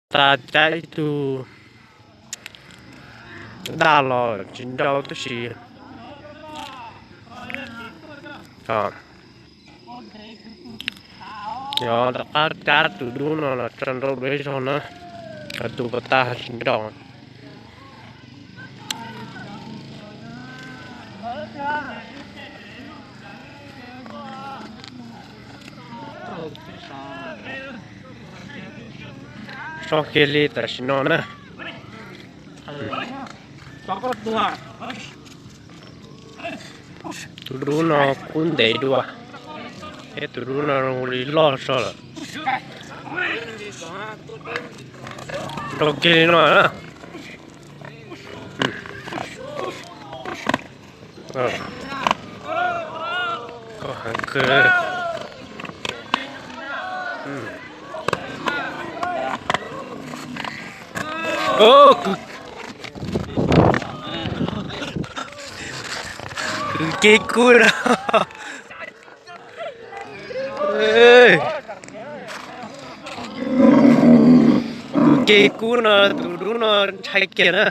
tas cab ib tug daj los tsis nrau tib si. Yog rov qab cab tus dub no los tso nrau dua ib zaug na, tus pas tas tsis nrau. Soj kiag li tam sim no na. Tus dub no kub ntev dua, thiab tus dub no zoo li loj zog lawm. Nrau kiag li no na. Koj heev kawg. Kwv Kiv kub no. Kwv Kiv kub no, tus dub no ntshai kiag na.